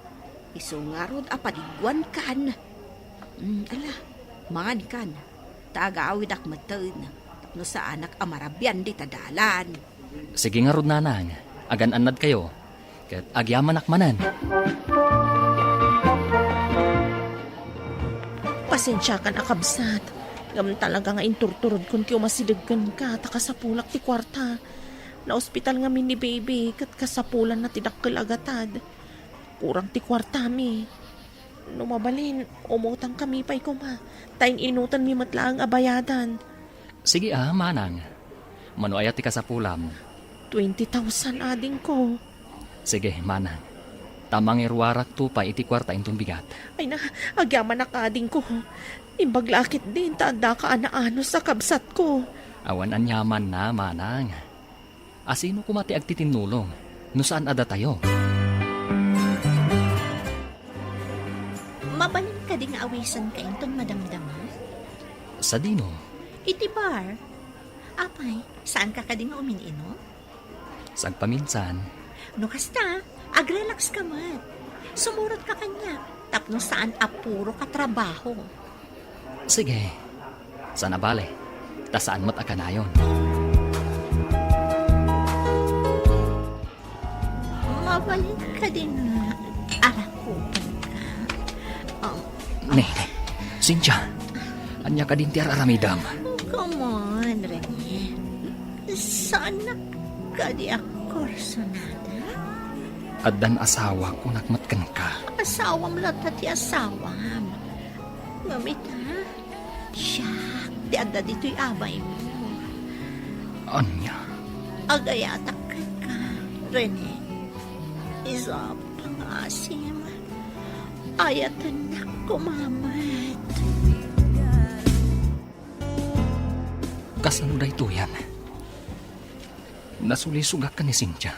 Isu ngarud a padiguankan. Mm, ala, mangankan. Ta agawidak metten, tapno saanak a marabian dita dalan. Sige ngarud, Nanang, agan-annadkayo, ket agyamanak manen. Pasensiakan a kabsat, ngem talaga nga inturturodkon ti umasideg kenka ta kasapulak ti kuarta. Naospital ngamin ni baby, ket kasapulanna ti dakkel a gatad. Kurang ti kuartami. No mabalin, umutangkami pay koma, ta in-inutanmi met laeng a bayadan. Sige a, manang. Mano aya ti kasapulam? Twenty thousand, adingko. Sige, manang. Ta mangiruarakto pay iti kuarta inton bigat. Ay na, agyamanak, adingko. Imbag la a ketdin ta addaka a naanus a kabsatko. Awan aniamanna, manang. Asino koma ti agtitinnulong no saan a datayo? Mabalin kadi nga awisanka inton madamdama? Sadino? Iti bar. Apay, saanka kadi nga umin-inom? Sagpaminsan. No kasta, agrelax ka met. Sumurotka kaniak, tapno saan a puro ka trabaho. Sige. Saan a bale, ta saan met a kanayon. Mabalin kadi nga arakupanka? Um, Ne, ne. Cynthia, ania kadin ti ar-aramidem? Oh, come on, Rene. Saanak kadi a kursunada? Addan asawak, kunak met kenka. Asawam latta ti asawam. Ngem ita, Siak ti adda ditoy abaymo. Ania? Agayatak kenka, Rene. Isu a pangaasim, ayatennak koma met. Kasano daytoyen? Nasulisogak ken ni Cynthia.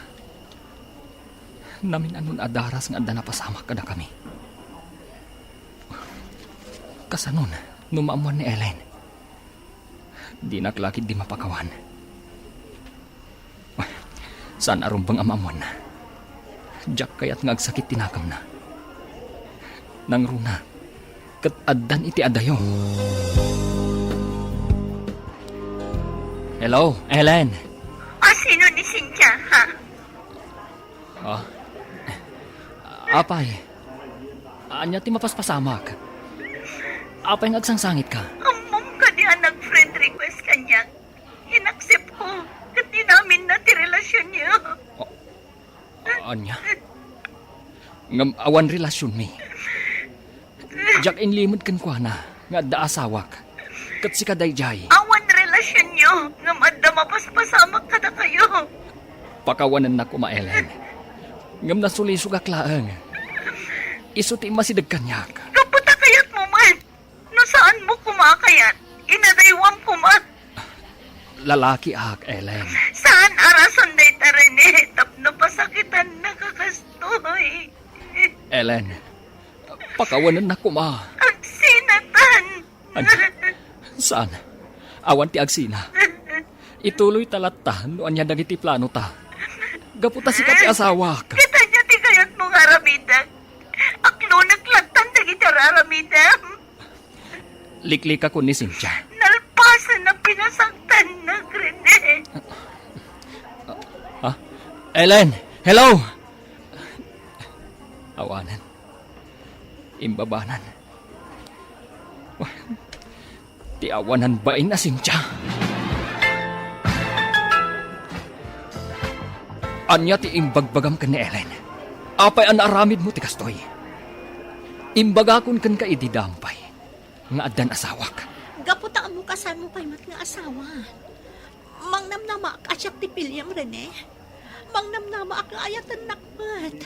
Namin-anon a daras nga adda napasamak kadakami. Kasanon no maammoan ni Ellen? Dinak la ketdi mapakawan. Saan a rumbeng a maammoanna. Diak kayat nga agsakit ti nakemna. Nangruna, ket addan iti adayo. Hello, Ellen. A, sino ni Cynthia, ha? Ah. Apay, ania ti mapaspasamak? Apay nga agsangsangitka? Ammom kadi a nag-friend request kaniak? Inaccept ko, ket inaminna ti relasionyo. Ah, ania? Ngem awan relasionmi. Diak inlimed kenkuana nga adda asawak. Ket sika daydiay. Awan relasionyo ngem adda mapaspasamak kadakayo. Pakawanennak koma, Ellen. Ngem nasulisogak laeng. Isu ti immasideg kaniak. Gapu ta kayatmo met. No saanmo koma a kayat, inadaywam koma. Lalakiak, Ellen. Saan a rason dayta, Rene, tapno pasakitannaka kastoy. Ellen, pakawanennak koma. Agsinatan. Ania? Saan? Awan ti agsina. Ituloyta latta no ania dagiti planota. Gapu ta sika ti asawak. Ket ania ti kayatmo nga aramidek? Aklonek lattan dagiti ar-aramidem. Liklikakon ni Cynthia. Nalpasen a pinasaktannak, Rene. Ah, Ellen! Hello! Awanan. Imbabanan. Ti awanan bain a Cynthia. Ania ti imbagbagam ken ni Ellen? Apay a naaramidmo ti kastoy? Imbagakon kenka idi daan pay nga addan asawak. Gapu ta ammo kasanmo pay met nga asawa. Mangnamnamaak a siak ti piliam, Rene. Mangnamnamaak nga ayatennak met.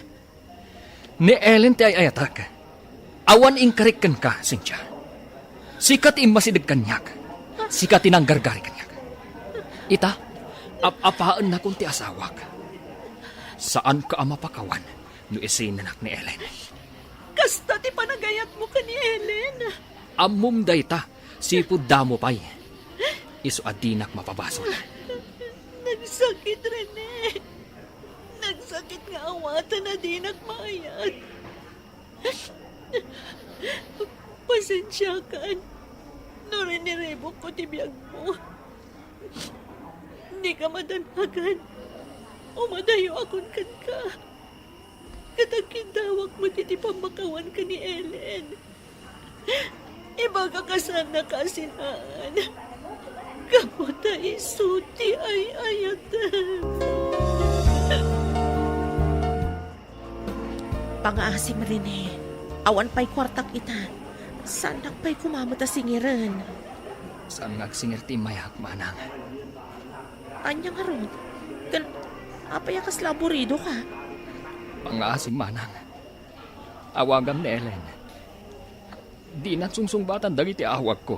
Ni Ellen ti ay-ayatek. Awan inkarik kenka, Cynthia. Sika ti immasideg kaniak. Sika ti nanggargari kaniak. Ita, ap-apaennakon ti asawak. Saanka a mapakawan no isinanak ni Ellen. Kasta ti panagayatmo ken ni Ellen. Ammom dayta, sipud damo pay. Isu a dinak mapabasol. Nagsakit, Rene. Nagsakit nga awaten a dinak maayat. Pasensiakan no riniribukko ti biagmo. Dika madanagan. Umadayoakon kenka. Ket agkiddawak met iti pammakawanka ni Ellen. Ibagak a saannaka a sinaan. Gapu ta isu ti ay-ayatem. Pangaasim, Rene. Awan pay kuartak ita. Saannak pay koma met a singiren. Saan nga agsingir ti immayak, manang. Ania ngarud? Ken apay a kasla aburidoka? Pangaasim, manang. Awagam ni Ellen. Dinan sungsungbatan dagiti awagko.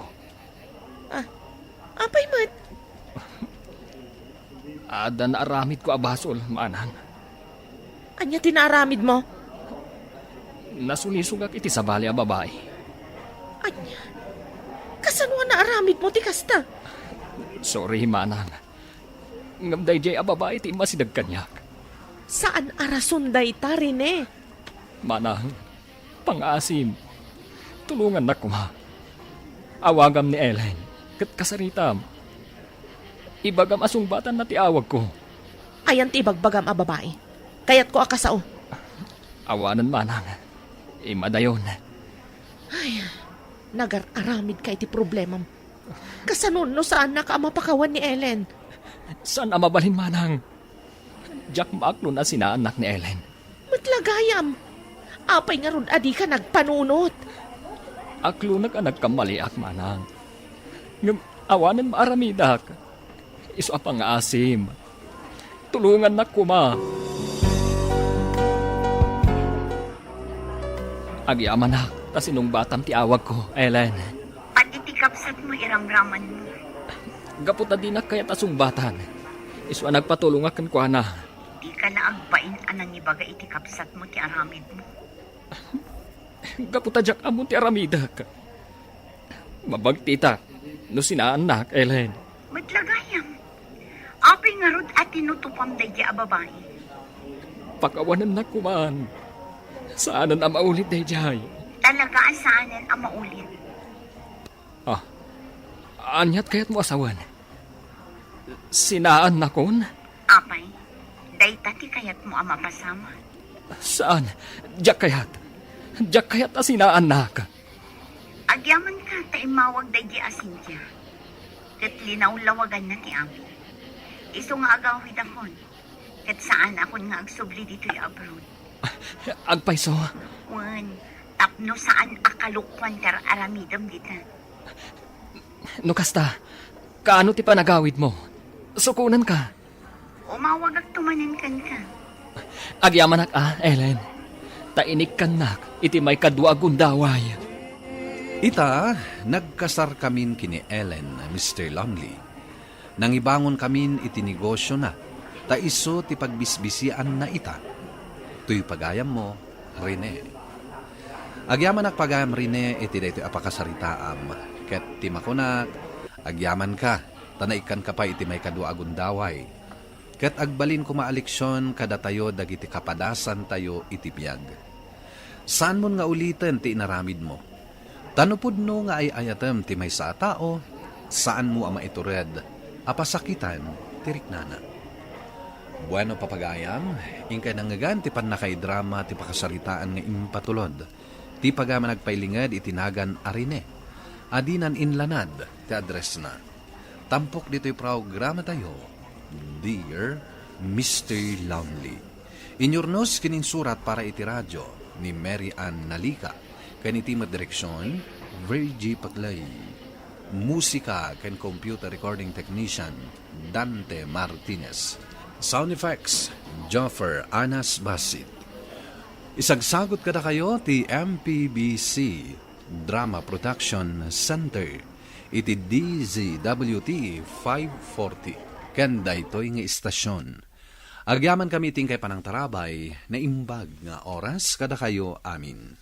Ah, apay met? Adda naaramidko a basol, manang. Ania ti naaramidmo? Nasulisogak iti sabali a babai. Ania? Kasano a naaramidmo ti kasta? Sorry, manang. Ngem daydiay a babai ti immasideg kaniak. Saan a rason dayta, Rene. Manang, pangaasim, tulongannak koma. Awagam ni Ellen, ket kasaritam. Ibagam a sungbatanna ti awagko. Ayan ti ibagbagam a babai? Kayatko a kasao. Awanen, manang. Immadayon. Ay, nagar-aramidka iti problemam. Kasano no saannaka a mapakawan ni Ellen? Saan a mabalin, manang. Diak maaklon a sinaannak ni Ellen. Met la gayam. Apay ngarud a dika nagpanunot? Aklonek a nagkammaliak, manang. Ngem awanen maaramidak. Isu a pangngaasim. Tulongannak koma. Agyamanak ta sinungbatam ti awagko, Ellen. Pati ti kabsatmo, iramramanmo. Gapu ta dinak kayat a sungbatan, isu a nagpatulongak kenkuana. Dika la agbain a nangibaga iti kabsatmo ti aramidmo. Gapu ta diak ammo ti aramidek. Mabagtitak no sinaannak, Ellen. Met la gayam. Apay ngarud a tinutupam daydi a babai? Pakawanennak koman. Saanen a maulit daydiay. Talaga a saanen a maulit. Ah, aniat kayatmo a sawen? Sinaannakon? Apay, dayta ti kayatmo a mapasamak? Saan? Diak kayat. Diak kayat a sinaannak. Agyamanka ta immawag daydi a Cynthia. Ket linawlawaganna ti Apo. Isu nga agawidakon. Ket saanakon nga agsubli ditoy abroad. Agpayso? Wen, tapno saan a kalokuan ti ar-aramidem dita. No kasta, kaano ti panagawidmo? Sukonanka. Umawagakto manen kenka. Agyamanak a, Ellen. Ta inikkannak iti maikadua a gundaway. Ita, nagkasarkamin ken ni Ellen, Mister Lumley. Nangibangonkamin iti negosiona, ta isu ti pagbisbisianna ita. Toy pagayammo, Rene. Agyamanak pagayam, Rene, iti daytoy a pakasaritaam, ket ti makunak, agyamanka, ta naikkanka pay iti maikadua a gundaway. Ket agbalin koma a leksion kadatayo dagiti kapadasantayo iti biag. Saanmon nga uliten ti inaramidmo. Ta no pudno nga ay-ayatem ti maysa a tao, saanmo a maitured a pasakitan ti riknana. Bueno, papagayam, inkay nangngegan ti pannakaidrama ti pakasaritaan nga impatulod ti pagayam a nagpailinged iti nagan a Rene, a dinan inlanad ti addressna. Tampok ditoy programatayo, Dear Mister Lonely. Inyurnos ken insurat para iti radio ni Mary Ann Nalica, ken iti met direksion, Virgie Paclay. Musika ken computer recording technician, Dante Martinez. Sound effects, Joffer Anas Basit. Isagsagut kadakayo ti M P B C Drama Production Center iti D Z W T five forty ken daytoy nga istasyon. Agyamankami iti inkay panangtarabay, naimbag nga oras kadakayo amin.